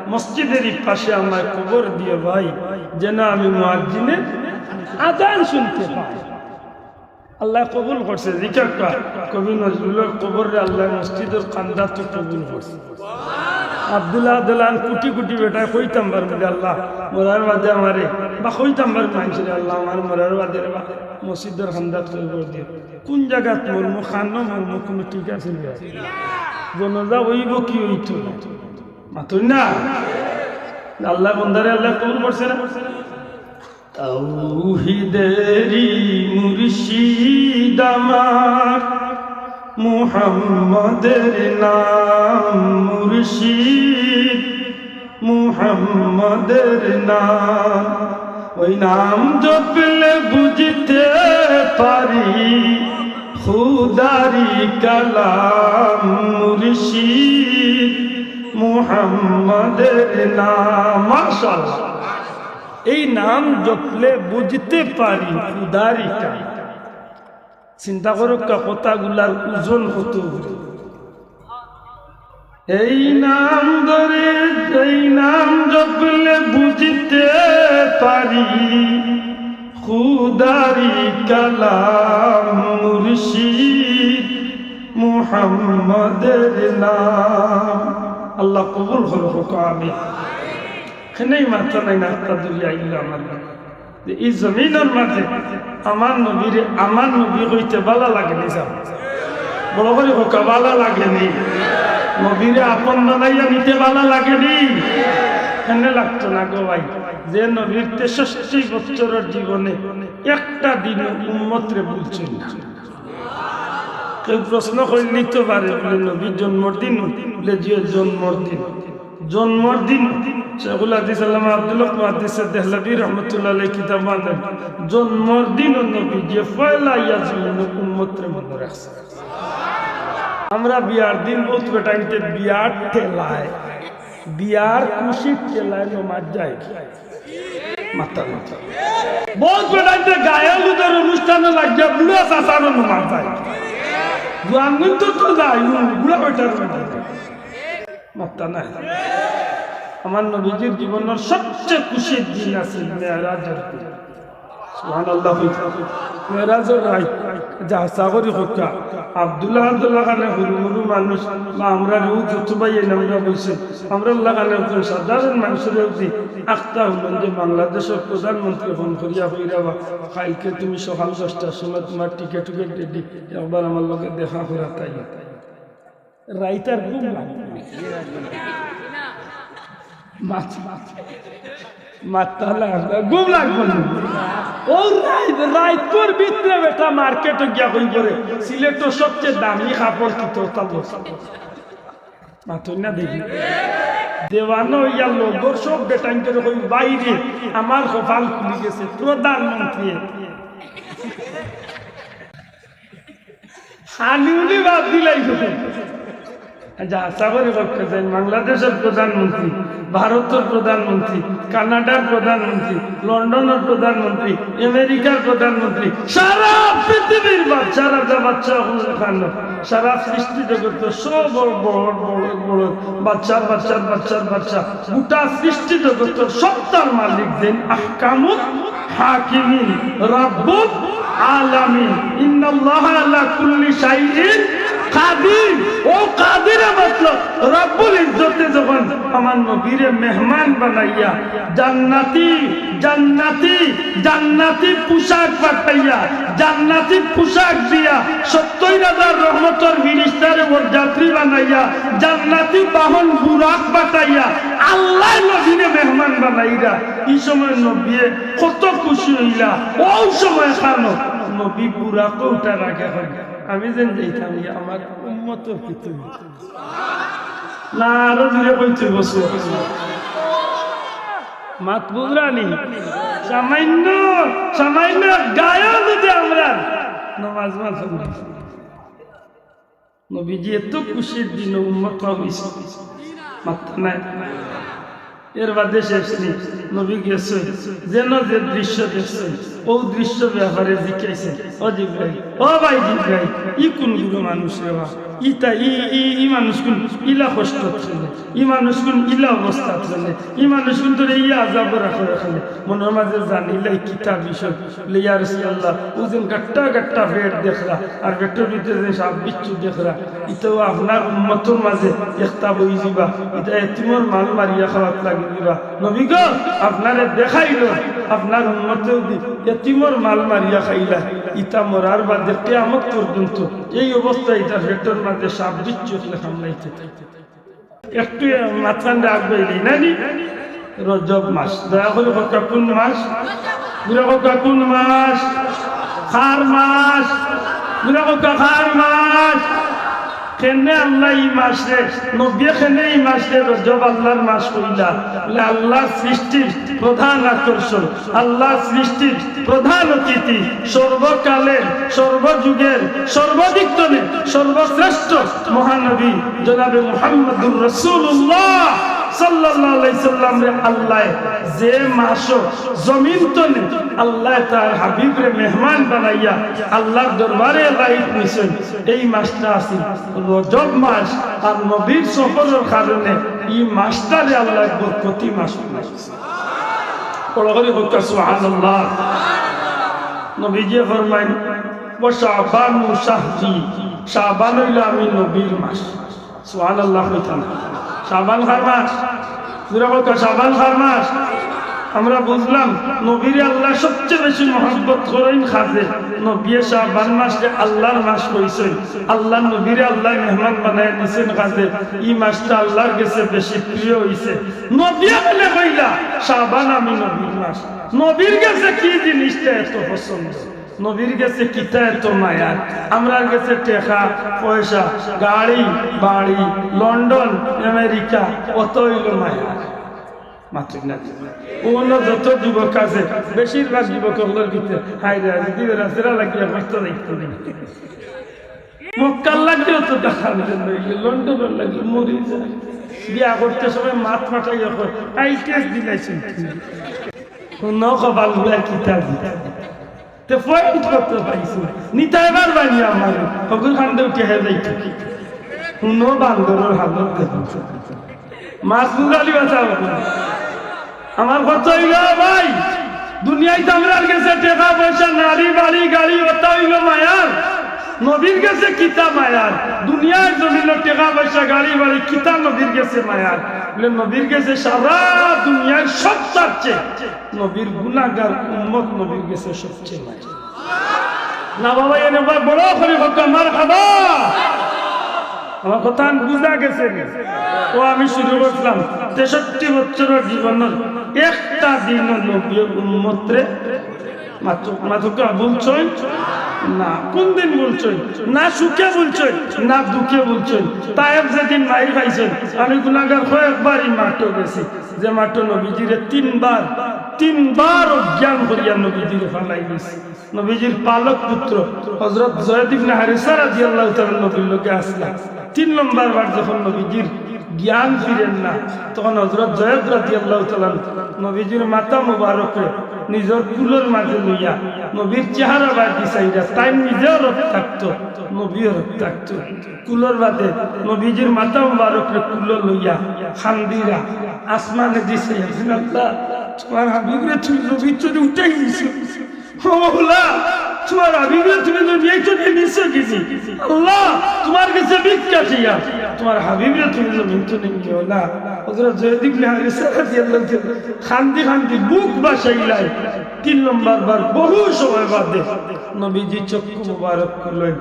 মসজিদের ই পাশে আমার কবর দিও ভাই, যেন আমি মুয়াজ্জিনের আজান শুনতে পাই। আল্লায় কবুল করছে, জিকাউক্কা। কবি নজরুলর কবররে আল্লায় মসজিদর কান্দাত কবুল করছে। আব্দুল্লাহ আব্দুল্লাহ কুটি কুটি বেটায় কইতাম পারমু রে আল্লাহ, মরার বাদে আমারে, বা কইতাম পারমু মানষরে, "আল্লাহ, আমার মরার বাদে রে বা মসজিদর কান্দাত কবর দিও।" কুন জাগাত মরমু, কানো মরমু, কুনু ঠিক আছে নি? জানাজা অইবো কি অইতো না? মাতইন না? আল্লাহর বন্দারে আল্লায় কবুল করছে না? তৌহিদেরি মুর্শিদ আমার, মুহাম্মদের নাম মুর্শিদ, মুহাম্মদের নাম। ওই নাম জপলে বুঝতে পারি খুদারি কালাম, মুর্শিদ মুহাম্মদের নাম। মাশাআল্লাহ। এই নাম জপলে বুঝতে পারি খুদারি কালাম। চিন্তা করউক্কা, কথাগুলার ওজন কত। এই নাম ধরে, এই নাম জপলে বুঝতে পারি খুদারি কালাম, মুর্শিদ মুহাম্মদের নাম। আল্লাহ কবুল করউক্কা, আমিন। কেনে মাতরা নায়, নাকটা ধরিয়া আইলা আমার। যে ই জমিনর মাঝে আমার নবীরে আমার নবী কইতে ভালা লাগে নি? যাও, বড় করি কউক্কা, ভালা লাগে নি? নবীরে আপন বানাইয়া নিতে ভালা লাগে নি? কেনে লাগতো না গো ভাই? যে নবীর তেষট্টি বছরর জীবনে একটা দিনও উম্মতরে ভুলছইন না। কেউ প্রশ্ন করলেই তো পারে, বলে, "নবীর জন্মর দিন?" বলে, "জি, জন্মর দিন।" জন্মর দিন। শেখুল হাদিস আল্লামা আব্দুল হক মুহাদ্দিস দেহলভী রহমতুল্লাহ আলাইহি কিতাব আনছইন, জন্মর দিনও নবীজিয়ে পয়লা আইয়া জমিনো উম্মতরে মনো রাখছে। আমরা বিয়ার দিন বউত বেটাইন্তে বিয়ার ঠেলায়, বিয়ার খুশির ঠেলায় নমাজ যায়। মাতরা না। বউত বেটাইন্তে গায়ে হলুদর অনুষ্ঠানো লাগিয়া বুড়া চাচারও নমাজ যায়। জোয়ানগুইন্তে তো যায়, বুড়া বেটার নমাজ যায়। মাতরা না। আমার নবীজির জীবনর সবচেয়ে খুশির দিন আছিল মেরাজর দিন। সুবহানাল্লাহ। মেরাজর রাইত। আচ্ছা, হাছা করি কউক্কা। আব্দুল্লাহ, আব্দুল্লাহ খানে হুরু হুরু মানুষ, বা আমরার অউ যত ভাইয়াইন আমরা বইছি, আমরার লাখান একজন সাধারণ মানষরে যদি আখতা হুনইন যে বাংলাদেশর প্রধানমন্ত্রীয়ে ফোন করিয়া কইরা বা কাইলকে তুমি সকাল দশটার সময় তুমার টিকেট উকেট রেডি, একবার আমার লগে দেখা করাত আইও। রাইত আর ঘুম লাগবো না। মাত-, মাত-, মাতরা লাগবো না, ঘুম লাগবো না। অউ রাইত, রাইতর ভিতরে বেটা মার্কেটো গিয়া কইবো রে, সিলেটর সবচেয়ে দামি কাপড় কিতা, অতা লও। মাতইন না দেখি। দেওয়ানা অইয়া লগর সব বেটাইন্তরে কই, "বাইরে, আমার কপাল খুলি গেছে, প্রধানমন্ত্রী।" হানি উনি বাদ দিলাই। আচ্ছা, আশা করি করতে চাই, বাংলাদেশর প্রধানমন্ত্রী, ভারতর প্রধানমন্ত্রী, কানাডার প্রধানমন্ত্রী, লন্ডনর প্রধানমন্ত্রী, আমেরিকার প্রধানমন্ত্রী, সারা পৃথিবীর বাদশা, রাজা, বাদশা, অখন খান, সারা সৃষ্টি জগতর সব বড়, বড়, বড়, বড় বাদশার, বাদশার, বাদশার, বাদশা, গোটা সৃষ্টি জগতর সত্তার মালিক যেইন আহকামুল হাকিমিন, রব্বুল আলামিন। ইন্নাল্লাহা আলা কুল্লি শাইইন কাদির। ও কাদিরে মতলব রব্বুল ইজ্জতে যখন আমার নবীরে মেহমান বানাইয়া জান্নাতি, জান্নাতি, জান্নাতি পোশাক পাঠাইয়া, জান্নাতি পোশাক দিয়া, সত্তইর হাজার রহমতর ফিরিস্তারে ওর যাত্রী বানাইয়া, জান্নাতি বাহন বুরাক পাঠাইয়া, আল্লায় নবীরে মেহমান বানাইরা। ই সময় নবিয়ে কত খুশি অইলা। অউ সময় খানো নবী বুরাকো উঠার আগে কইন, "আমি যেন যাইতাম, ইয়া আমার উম্মতর কিতা অইবো?" না, আরো জোরে কইতে অইবো। মাত বুঝরানি? সামান্য, সামান্য গায়ও যদি আমরা নমাজ মাতলাম না। নবীজি এত খুশির দিন উম্মত অইছে, মাত্তা নাই। এর বাদে শেষ নি, নবী গেছে, যেন যে দৃশ্য দেখছে, অউ দৃশ্য ব্যাপারে জিজ্ঞাসা, "ও জিব্রাইল, ও ভাই জিব্রাইল, ই কোন গুলো মানুষ রে বা? ইতা, ই, ই, ই মানুষগুন ইলা কষ্ট চলে, ই মানুষগুন ইলা অবস্থা চলে, ই মানুষগুন তোরে ই আজাব রাখে রাখলে।" মনর মাঝে জানিলাই কিতা বিষয়। বলে, "ইয়া রাসূলুল্লাহ, অউ যেন গাট্টা গাট্টা পেট দেখরা, আর পেটর ভিতরে যেন সাপ বিচ্ছু দেখরা, ইতাও আপনার উম্মতর মাঝে একটা বই দিবা, ইতা এতিমর মাল মারিয়া খাওয়াত লাগি দিবা। নবী গো, আপনারে দেখাইল, আপনার উম্মতে যদি এতিমর মাল মারিয়া খাইলা, ইতা মরার বাদে কিয়ামত পর্যন্ত এই অবস্থা, ইতার পেটর মাঝে সাপ বিচ্ছু অকলে কামড়াইতে থাকবে।" একটু মাথান রাখবে, নানি? রজব মাস, দয়া করি কউক্কা কোন মাস? জোরে কউক্কা কোন মাস? কার মাস? জোরে কউক্কা কার মাস? কেনে আল্লায় ই মাসরে, নবিয়ে কেনে ই মাসরে রজব আল্লার মাস কইলা? বলে, আল্লার সৃষ্টির প্রধান আকর্ষণ, আল্লার সৃষ্টির প্রধান অতিথি, সর্বকালের, সর্বযুগের, সর্বদিক তনে সর্বশ্রেষ্ঠ মহানবী জনাবে মুহাম্মাদুর রাসূলুল্লাহ সাল্লাল্লাহু আলাইহি সাল্লামরে আল্লায় যে মাসো জমিন তনে আল্লায় তার হাবিবরে মেহমান বানাইয়া আল্লার দরবারে দাওয়াত নিছইন, এই মাসটা আছিল রজব মাস। আর নবীর সফরর কারণে ই মাসটারে আল্লায় বরকতি মাস বানাইছে। বড় করি কউক্কা সুবহানাল্লাহ। নবীজি ফরমাইন, "ওয়া শাবানু শাহরি", শাবান অইলো আমি নবীর মাস। সুবহানাল্লাহ কইতা না? শাবান কার মাস? জোরে কউক্কা, শাবান কার মাস? আমরা বুঝলাম, নবীরে আল্লায় সবচেয়ে বেশি মহব্বত করইন কাজে। নবিয়ে শাবান মাসরে আল্লার মাস কইছইন, আল্লার নবীরে আল্লায় মেহমান বানাইয়া নিছইন কাজে। ই মাসটা আল্লার গেছে বেশি প্রিয় অইছে। নবিয়ে বলে কইলা, "শাবান আমি নবীর মাস।" নবীর গেছে কি জিনিসটা এত পছন্দ? নবীর গেছে কিতা এত মায়া? আমরার গেছে টেকা, পয়সা, গাড়ি, বাড়ি, লন্ডন, আমেরিকা, অতা অইলো মায়া। মাতইন না। অনো যত যুবক আছে, বেশিরভাগ যুবক অকলর ভিতরে, হায় রে, যদি বেড়াছেড়া লাগিয়া কষ্ট দেখতে নেই। মক্কার লাগি অত দেখা মিলে না, এই লন্ডনর লাগি মরি যায়। বিয়া করতে সময় মাত ফাটাইয়া কয়, "আইএলটিএস দিলাইছইন।" হুনো কপাল গুলা কিতা দিতা। তে পয়েন্ট কত পাইছো? নিতাইবার বানি আমার, হগুর কান্দে উঠে হে যাইতো। হুনো বান্দরর হালত দেখো। মাসুদ আলী বাঁচাও। আমার কথা অইলো ভাই, দুনিয়াত আমরার গেছে টেকা পয়সা, নারী, বাড়ি, গাড়ি, অতা অইলো মায়ার। নবীর গেছে কিতা মায়ার? দুনিয়ার জমিনো টেকা পয়সা, গাড়ি, বাড়ি, কিতা নবীর গেছে মায়ার? বলে, নবীর গেছে সারা দুনিয়ার সব তার চেয়ে নবীর গুনাহগার উম্মত নবীর গেছে সবচেয়ে মায়া। না বাবা, এনে বা বড় করি কউক্কা মারহাবা। আমার কথা বুঝা গেছে নি? ও আমি শুরু করছিলাম তেষট্টি বছরর জীবনর একটা দিনও নবীর উম্মতরে মাতু-, মাতুকা বলছইন না। কোন দিন বলছইন? না সুখে বলছইন, না দুঃখে বলছইন। তায়েফ যেদিন মাইর খাইছইন, আমি গুনাগার কয়েকবার ই মাঠো গেছি, যে মাঠো নবীজিরে তিনবার, তিনবার অজ্ঞান করিয়া নবীজিরে ফালাই দিছি। নবীজির পালক পুত্র হযরত জয়েদ ইবনে হারিসা রাদিয়াল্লাহু তাআলা নবীর লগে আছলা। তিন নম্বর বার যখন নবীজির জ্ঞান ফিরের না, তখন হযরত জয়েদ রাদিয়াল্লাহু তাআলা নবীজির মাথা মুবারকরে নিজর কুলর মাঝে লইয়া নবীর চেহারা বায়দি চাইরা, তাইন নিজেও রব থাকতো, নবীও রব থাকতো। কুলর বাদে নবীজির মাথা মুবারকরে কুলো লইয়া কান্দিরা আসমানেদি চাইরা, "আল্লাহ, তুমার হাবিবরে তুমি জমিন তনে উঠাই নিছো।" ও মওলা, তুমার হাবিবরে তুমি দুনিয়া তনে নিছো কিজি? আল্লাহ, তুমার গেছে ভিক্ষা চাইয়ার, তুমার হাবিবরে তুমি জমিন তনে নিও না। হযরত জয়েদ ইবনে হারিসা রাদিয়াল্লাহু তাআলা কান্দি কান্দি বুক ভাসাইলাইন। তিন নম্বর বার বহু সময় বাদে নবীজি চক্ষু মুবারক খুলইন।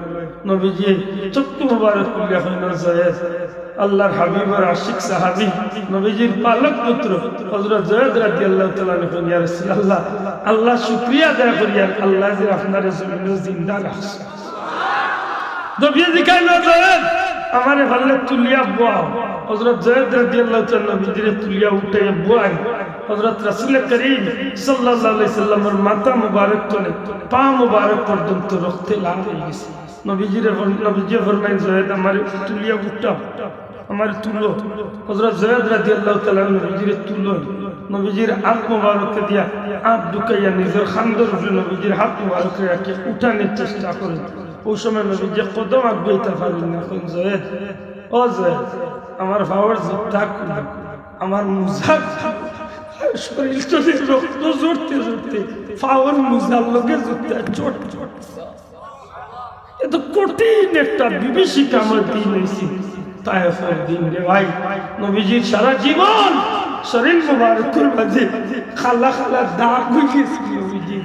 নবীজি চক্ষু মুবারক খুলিয়া কইন, "জয়েদ।" আল্লাহর হাবিবর আশিক সাহাবী, নবীজির পালক পুত্র হযরত জয়েদ রাদিয়াল্লাহু তাআলা আনহু কইন, "ইয়া রাসূলুল্লাহ, আল্লাহর শুকরিয়া আদায় করিয়ার, আল্লায় যে আপনারে জমিনো জিন্দা রাখছে।" নবীয়ে জিকাইন, "জয়েদ, আমারে পারলে তুলিয়া বওয়াও।" হযরত জয়েদ রাদিয়াল্লাহু তাআলা নবীজিরে তুলিয়া উঠাইয়া বওয়াইন। হযরত রাসূলে করিম সাল্লাল্লাহু আলাইহি ওয়াসাল্লামর মাথা মুবারক তনে পা মুবারক পর্যন্ত রক্তে লাল অইগেছে। নবীজিরে ফর-, নবীজিয়ে ফরমাইন, "জয়েদ, আমারে তুলিয়া উঠাও, আমারে তুলো।" হযরত জয়েদ রাদিয়াল্লাহু তাআলা আনহু নবীজিরে তুলইন। নবীজির আত মুবারকরে দিয়া আত ঢুকাইয়া নিজর কান্দর উপরে নবীজির আত মুবারকরে রাখিয়া উঠানির চেষ্টা করইন। অউ সময় নবীজিয়ে কদম আগুয়াইতা পারইন না, কইন, "জয়েদ, ও জয়েদ, আমার পাওর জুতা খুলো, আমার মুজা খুলো।" শরীল তনে রক্ত ঝরতে ঝরতে পাওর মুজার লগে জুতা চট চট। এত কঠিন একটা বিভীষিকাময় দিন অইছে তায়েফর দিন রে ভাই। নবীজির সারা জীবন শরীল মুবারকর মাঝে কালা কালা দাগ অইগেছে, নবীজির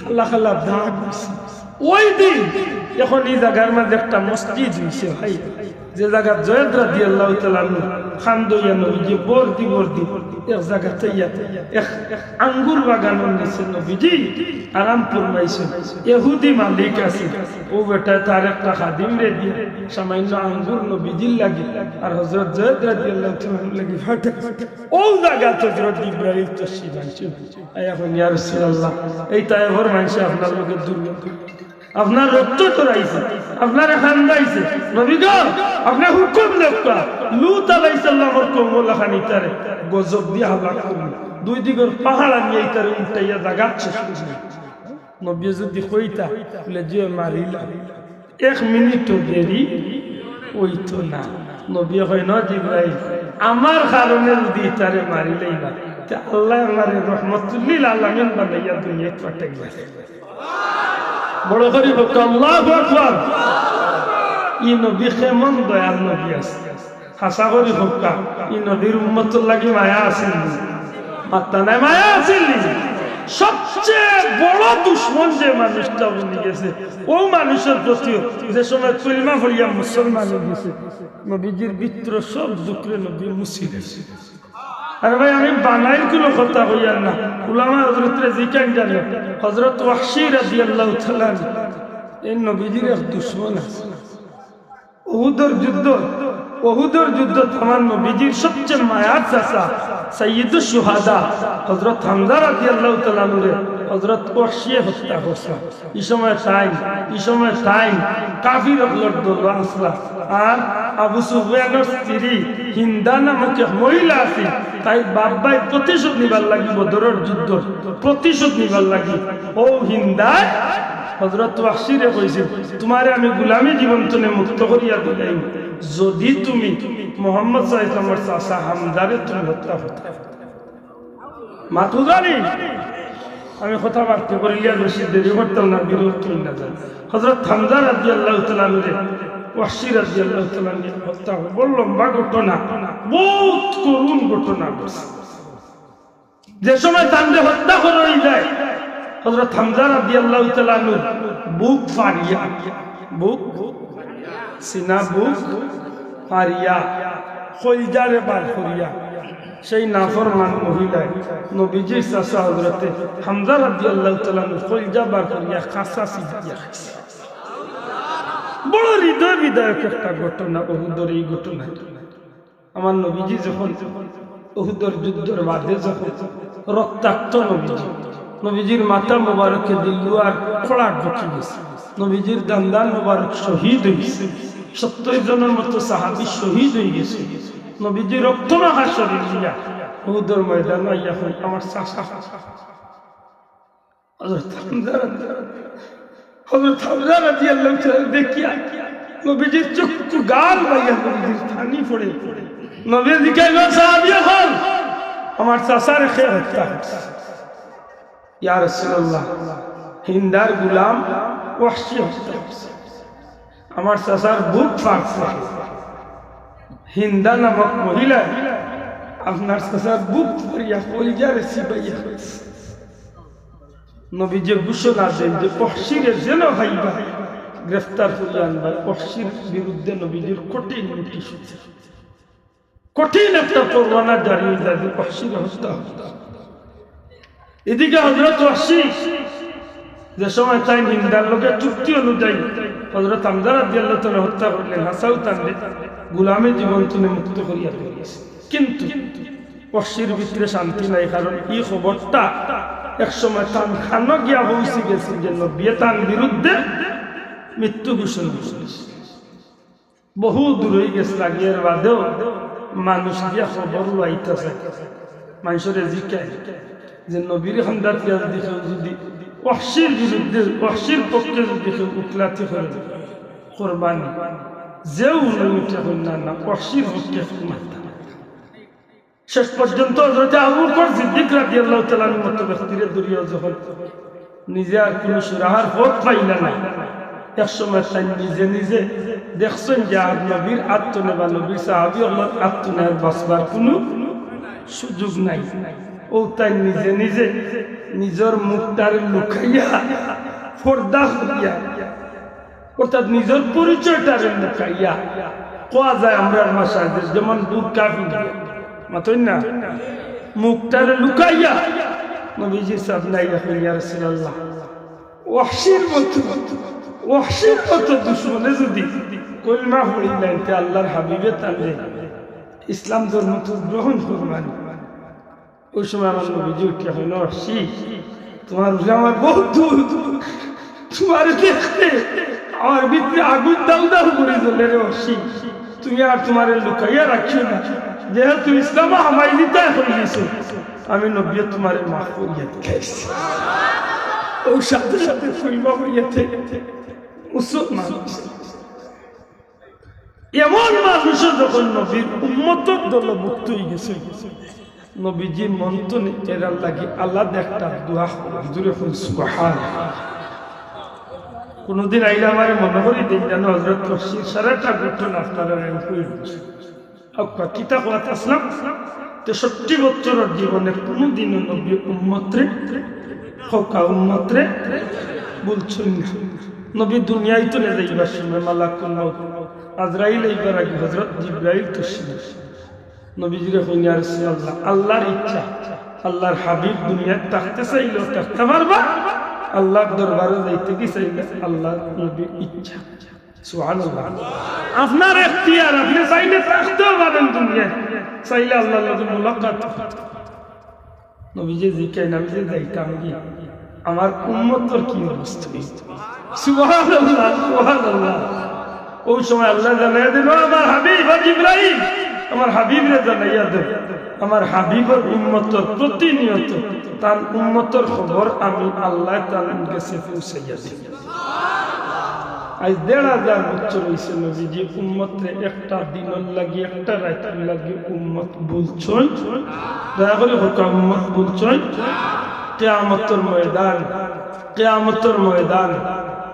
কালা কালা দাগ অইছে। ওই দিন এখন ই জাগার মাঝে একটা মসজিদ অইছে ভাই, যে জাগাত জয়েদ রাদিয়াল্লাহু তাআলা আনহু কান্দইয়া নবীজিয়ে বর্দি বর্দি এক জাগাত আইয়া এক আঙ্গুর বাগানর নিচে নবীজি আরাম ফরমাইছইন। ইহুদি মালিক আছে, অউ বেটায় তার একটা খাদিমরে দিয়া সামান্য আঙ্গুর নবীজির লাগি আর হযরত জয়েদ রাদিয়াল্লাহু তাআলা আনহুর লাগি পাঠাইছইন। অউ জাগাত হযরত জিব্রাইল তশরিফ আনছইন। আইয়া কইন, "ইয়া রাসূলুল্লাহ, এই তায়েফর মানষে আপনার লগে দুর্ব্যবহার, আপনার রক্ত ঝরাইছে, আপনারে কান্দাইছে। নবী গো, আপনে হুকুম দেউক্কা, লূত আলাইহিস সালামর কওমর লাখান ইতারে গজব দিয়া হালাক করুন।" দুই দিকর পাহাড় আনিয়া ইতারে উল্টাইয়া জাগাত শেষ করুন। নবীয়ে যুদি কইতা, বুলে, "জি, মারিলাও।" এক মিনিটও দেরি অইতো না। নবীয়ে কইন, "জিব্রাইল, আমার কারণে যুদি ইতারে মারিলাইবা, তে আল্লায় আমারে রহমতুল্লিল আলামিন বানাইয়া দুনিয়াত পাঠাইবা।" বড় করি কউক্কা, আল্লাহু আকবার। ই নবী কেমন দয়াল নবী আছে। হাছা করি কউক্কা, ই নবীর উম্মতর লাগি মায়া আছিল নি? মাত্তা নাই, মায়া আছিল নি? সবচেয়ে বড় দুশমন যে মানুষটা বনি গেছে, অউ মানুষর প্রতিও যে সময় কলিমা পড়িয়া মুসলমান অই গেছে, নবীজির ভিতর সব দুখরে নবী মুছি দিছে। আরে ভাই, আমি বানাইর কুনু কথা কইয়ার না, উলামায়ে হযরতরে জিকাইন জানো, হযরত ওয়াহশী রাদিয়াল্লাহু তাআলা আনহু, এই নবীজির এক দুশমন আছে। উহুদর যুদ্ধ, উহুদর যুদ্ধত আমার নবীজির সবচেয়ে মায়ার চাচা সাইয়্যিদুশ শুহাদা হযরত হামজা রাদিয়াল্লাহু তাআলা আনহুরে হযরত ওয়াহশীয়ে হত্যা করছে। ই সময় তাইন, ই সময় তাইন কাফির অকলর দল আছলা। আর আবু সুফিয়ানর স্ত্রী হিন্দা নামক এক মহিলা আছিল, তাইর বাপ-ভাইর প্রতিশোধ নিবার লাগি, বদরর যুদ্ধর প্রতিশোধ নিবার লাগি অউ হিন্দায় হযরত ওয়াহশীরে কইছিল, "তুমারে আমি গুলামি জীবন তনে মুক্ত করিয়া দিলাইমু, যুদি তুমি মুহাম্মদ সাল্লাল্লাহু আলাইহি ওয়াসাল্লামর চাচা হামজারে তুমি হত্যা করতায়।" মাতু জানি, আমি কথা বাড়তি করিলিয়ার বেশি দেরি করতাম না, বিরক্ত অইন না যান। হযরত হামজা রাদিয়াল্লাহু তাআলা আনহুরে ওয়াহশী রাদিয়াল্লাহু তাআলা আনহু হত্যা অইল। বড় লম্বা ঘটনা, বউত করুণ ঘটনা ঘটছে। যে সময় তানরে হত্যা করা অই যায়, হযরত হামজা রাদিয়াল্লাহু তাআলা আনহুর বুক ফাড়িয়া, বুক, সিনা বুক ফাড়িয়া, কইলজারে বার করিয়া, সেই নাফরমান মহিলায় নবীজির চাচা হযরতে হামজা রাদিয়াল্লাহু তাআলা আনহুর কলিজা বার করিয়া কাঁচা চিবাইয়া খাইছে। বড় হৃদয় বিদারক একটা ঘটনা উহুদর এই ঘটনা। আমার নবীজি যখন উহুদর যুদ্ধর বাদে যখন রক্তাক্ত নবীজি, নবীজির মাথা মোবারকে দিল্লু আর খড়া ঢুকি গেছে, নবীজির দান্দান মোবারক শহীদ হইছে, সত্তর জনের মতো সাহাবী শহীদ হয়ে গেছে, নবীজি রক্তমাখা শরীর নিয়া উহুদর ময়দানো আইয়া কইন, "আমার চাচা।" হযরত হামজা রাদিয়াল্লাহু, হযরত হামজা রাদিয়াল্লাহু তাআলা দেখিয়া নবীজির চক্ষু গাল বাইয়া নবীজির পানি পড়ে। নবী জিকাইন, "সাহাবী অকল, আমার চাচারে কে হত্যা করছে?" "ইয়া রাসূলুল্লাহ, হিন্দার গোলাম ওয়াহশী হত্যা করছে।" আমার চাচার বুক ফাটছে। হিন্দা নামক মহিলা আপনার চাচার বুক ফাড়িয়া কলিজারে চিবাইয়া খাইছে। নবীজি ঘোষণা দেন যে ওয়াহশীরে যেন পাইবা, গ্রেফতার করিয়া আনবা। ওয়াহশীর বিরুদ্ধে নবীজির কঠিন নোটিশ হইছে। কঠিন একটা পরোয়ানা জারি হয়ে যায় যে ওয়াহশীর হত্যা হত্যা। এদিকে হযরত ওয়াহশী যে সময় তাইন হিন্দার লগে চুক্তি অনুযায়ী হযরত হামজা রাদিয়াল্লাহু তাআলা হত্যা করলেন, হাসাউ তানরে গোলামি জীবন থনে মুক্ত করিয়া দিলেন। কিন্তু ওয়াহশীর ভিতরে শান্তি নাই, কারণ এই খবরটা এক সময় তান কানো গিয়া পৌঁছি গেছে যে নবীয়ে তান বিরুদ্ধে মৃত্যু ঘোষণা করছে। বহু দূর হয়ে গেছে, লাগিয়ার বাদেও মানুষ দিয়া খবর লইতা চায়। মানুষরে জিকায় যে নবীর খান্দাত গিয়া যদি কেউ যদি ওয়াহশীর বিরুদ্ধে, ওয়াহশীর পক্ষে যদি কেউ উকিলাতি করে, কোরবানি, যেউ নবীটা কইন না, না, ওয়াহশীর পক্ষে মারতা। শেষ পর্যন্ত হযরত আবু বকর সিদ্দিক রাদিয়াল্লাহু তাআলা আনহুর মতো ব্যক্তিরে ধরিয়া যখন নিজে আর কোনো সুরাহার পথ পাইলা না, এক সময় তাইন নিজে নিজে দেখছেন যে আর নবীর আত্মনে বা নবীর সাহাবী অকলর আত্মনে আর বাঁচবার কোনো সুযোগ নাই। ও তাইন নিজে নিজে নিজর মুখটারে লুকাইয়া, পর্দা করিয়া, অর্থাৎ নিজর পরিচয়টারে লুকাইয়া, কওয়া যায় আমরার ভাষায় যে যেমন বুরকা পিন্দিয়া, মাতইন না, মুখটারে লুকাইয়া নবীজির সামনে আইয়া কইন, "ইয়া রাসূলুল্লাহ, ওয়াহশীর মতো, ওয়াহশীর মতো দুশমনে যদি কলমা পড়িলাইন, তে আল্লাহর হাবিবে তানরে ইসলাম ধর্ম তো গ্রহণ করবা নি।" ওই সময় আমার নবীজি উঠিয়া কইন, "ওয়াহশী, তোমার উপরে আমার বহুত দুঃখ, তোমারে দেখতে আমার ভিতরে আগুন দাউ দাউ করি জ্বলে রে ওয়াহশী, তুমি আর তোমারে লুকাইয়া রাখিও না, যেহেতু ইসলামো হামাই দিতায় কইলিছো, আমি নবীয়ে তোমারে মাফ করিয়া দিলাইছি।" ও সাথে সাথে কলমা পড়িয়া তে মুসলমান। এমন মানুষও যখন নবীর উম্মতর দলভুক্ত হয়ে গেছে, নবীজি মন থনে এরার লাগি আলাদা একটা দোয়া করেন। জোরে কইন সুবহান। কোনোদিন আইলে আমারে মনে করি দেন যেন হযরত ওয়াহশীর সারাটা ঘটনা আপনারা আমি কই দিচ্ছি। আচ্ছা, কিতা কওয়াত আসলাম? তেষট্টি বছরর জীবনে কোনোদিনও নবী উম্মতরে, কউক্কা উম্মতরে ভুলছইন না। নবী দুনিয়াত থনে যাইবার সময় মালাকুল মউত আজরাইল আইবার আগে হযরত জিব্রাইল তশরিফ। নবীজিরে কইন, "ইয়া রাসূলুল্লাহ, আল্লাহর ইচ্ছা, আল্লাহর হাবিব দুনিয়াত থাকতে চাইলেও থাকতা পারবা, আল্লাহর দরবারো যাইতে কি চাইলে আল্লাহর নবীর ইচ্ছা।" সুবহানাল্লাহ। আপনার এখতিয়ার, আপনে চাইলে থাকতেও পারেন দুনিয়াত, চাইলে আল্লাহর লগে মুলাকাত। নবীজি জিকাইন, "আমি যে যাইতাম গি, আমার উম্মতর কি অবস্থা?" সুবহানাল্লাহ, সুবহানাল্লাহ। ওই সময় আল্লায় জানাইয়া দিল, "আমার হাবিব, ও জিব্রাইল, আমার হাবিবরে জানাইয়া দেও, আমার হাবিবর উম্মতর প্রতিনিয়ত তার উম্মতর খবর আমি আল্লায় তার গেছে পৌঁছাইয়া দিই।" আজ দেড় হাজার বছর হইছে নবীজি উম্মতরে একটা দিনর লাগি, একটা রাইতর লাগি উম্মত ভুলছইন। দয়া করি কউক্কা, উম্মত ভুলছইন। কিয়ামতর ময়দান, কিয়ামতর ময়দান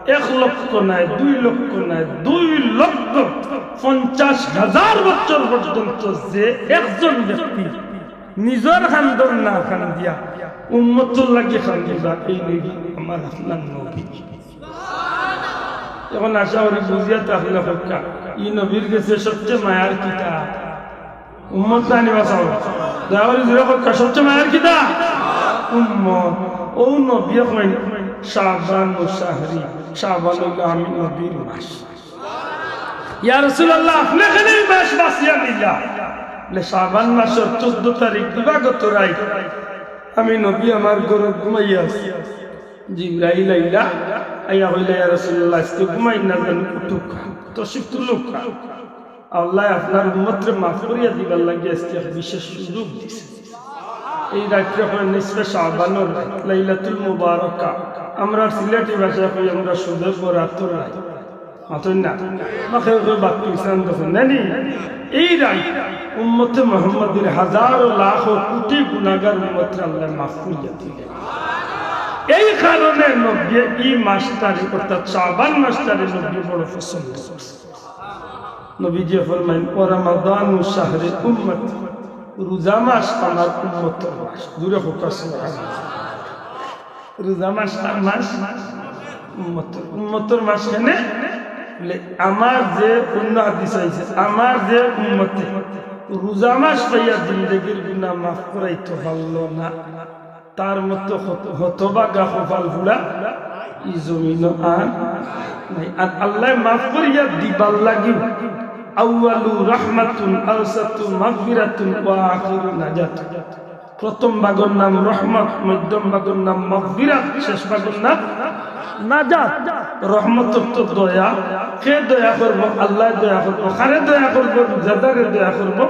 এক লক্ষ নায়, দুই লক্ষ নায়, দুই লক্ষ পঞ্চাশ হাজার বছর পর্যন্ত যে একজন ব্যক্তি নিজর কান্দন না কান্দিয়া উম্মতর লাগি কান্দিবা, এই নবী আমার আপনার নবী। এখন আশা করি বুঝিয়া থাকলে কউক্কা, ই নবীর গেছে সবচেয়ে মায়ার কিতা? উম্মত নানি বাঁচাও। দয়া করি জোরে কউক্কা, সবচেয়ে মায়ার কিতা? উম্মত। অউ নবীয়ে কইন, "শাবানু শাহরি", শাবান অইলো আমি নবীর মাস। ইয়া রাসূলুল্লাহ, আপনে কেনে ই মাস বাছিয়া নিলা? বলে, "শাবান মাসর চৌদ্দ তারিখ দিবাগত রাইত আমি নবী আমার ঘরো ঘুমাইয়া আছি। জিব্রাইল আইলা, আইয়া কইলা, 'ইয়া রাসূলুল্লাহ, আইজকে ঘুমাইন না, যাইন উঠউক্কা, তশরিফ তুলউক্কা। আল্লায় আপনার উম্মতরে মাফ করিয়া দিবার লাগি আইজকে এক বিশেষ সুযোগ দিছে।'" এই রাইতরে কয় নিসফে শাবানর রাইত, লাইলাতুল মুবারাকা। আমরার সিলেটি ভাষায় কই আমরা শবে বরাতর রাইত। মাতইন না? না, কেউ কেউ বাদ দিছইন, দেখইন, না নি? এই রাইত উম্মতে মুহাম্মদীর হাজারো লাখো কোটি গুনাহগার উম্মতরে আল্লায় মাফ করিয়া দিলা। এই কারণে নবীয়ে ই মাসটারে, অর্থাৎ শাবান মাসটারে নবীয়ে বড় পছন্দ করছইন। নবীজিয়ে ফরমাইন, "ওয়া রামাদানু শাহরি উম্মতি", রোজা মাস আমার উম্মতর মাস। জোরে কউক্কা সুবহানাল্লাহ। রোজা মাস কার মাস? উম্মতর। উম্মতর মাস কেনে? বলে, আমার যে, অন্য হাদিস আইছে, আমার যে উম্মতে রোজা মাস পাইয়া জিন্দেগির গুনাহ মাফ করাইতো পারলো না, তার মতো হত-, হতভাগা কপাল পুড়া ই জমিনো আর নাই। আর আল্লায় মাফ করিয়া দিবার লাগি, "আউয়ালু রাহমাতুন আওসাতু মাগফিরাতুন ওয়া আখিরু নাজাতুন।" প্রথম ভাগর নাম রহমত, মধ্যম ভাগর নাম মাগফিরাত, শেষ ভাগর নাম নাজাত। রহমত অর্থ দয়া, কে দয়া করবো? আল্লায় দয়া করবো। কারে দয়া করবো? রোজাদারে দয়া করবো।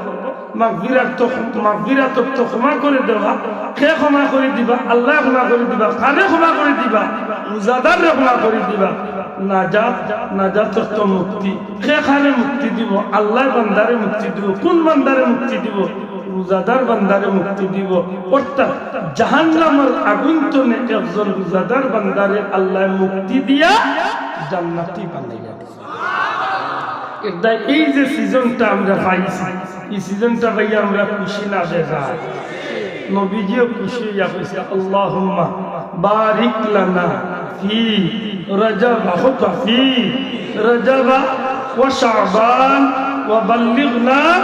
মাগফিরাত তো, মাগফিরাত অর্থ ক্ষমা করি দেওয়া, কে ক্ষমা করি দিবা? আল্লায় ক্ষমা করি দিবা। কারে ক্ষমা করি দিবা? রোজাদাররে ক্ষমা করি দিবা। নাজাত, নাজাত অর্থ মুক্তি, কে কারে মুক্তি দিবো? আল্লায় বান্দারে মুক্তি দিবো। কুন বান্দারে মুক্তি দিবো? রোজাদার বান্দারে মুক্তি দিবো। অর্থাৎ জাহান্নামর আগুন তনে একজন রোজাদার বান্দারে আল্লায় মুক্তি দিয়া জান্নাতি বানাইয়া দিবো। এরদায় এই যে সিজনটা আমরা পাইছি, ই সিজনটা পাইয়া আমরা খুশি না বেজার? নবীজিও খুশি অইয়া কইছে, "আল্লাহুম্মা বারিক লানা ফি রজব, ফি রজব ওয়া শাবান ওয়া বাল্লিগনা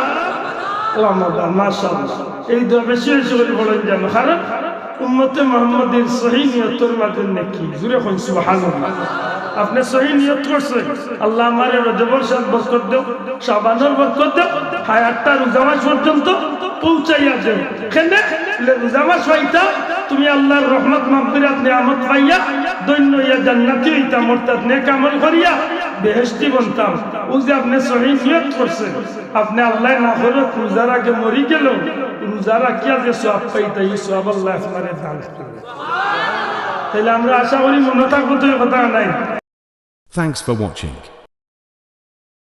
রমাদান।" মাশাআল্লাহ। এই দোয়া বেশি বেশি করি পড়ইন যেন, কারণ উম্মতে মুহাম্মদীর সহি নিয়তর মাঝে নেকি। জোরে কইন সুবহানাল্লাহ। আপনে সহি নিয়ত করছইন, "আল্লাহ আমারে রজবর সাত বরকত দেও, শাবানর বরকত দেও, হায়াতটা রোজা মাস পর্যন্ত পৌঁছাইয়া দেও।" কেনে? বলে, "রোজা মাস পাইতাম, তুমি আল্লাহর রহমত, মাগফিরাত, নিয়ামত পাইয়া ধন্য অইয়া জান্নাতি অইতাম, অর্থাৎ নেক আমল করিয়া বেহেশতি বনতাম।" অউ যে আপনে সহি নিয়ত করছইন, আপনে আল্লায় না করউক রোজা রাখি মরি গেলেও, রোজা রাখিয়া যে সওয়াব পাইতা, ই সওয়াব আল্লায় আপনারে দান করবা। তাইলে আমরা আশা করি মনো থাকবো তো ই কথা নাই। Thanks for watching.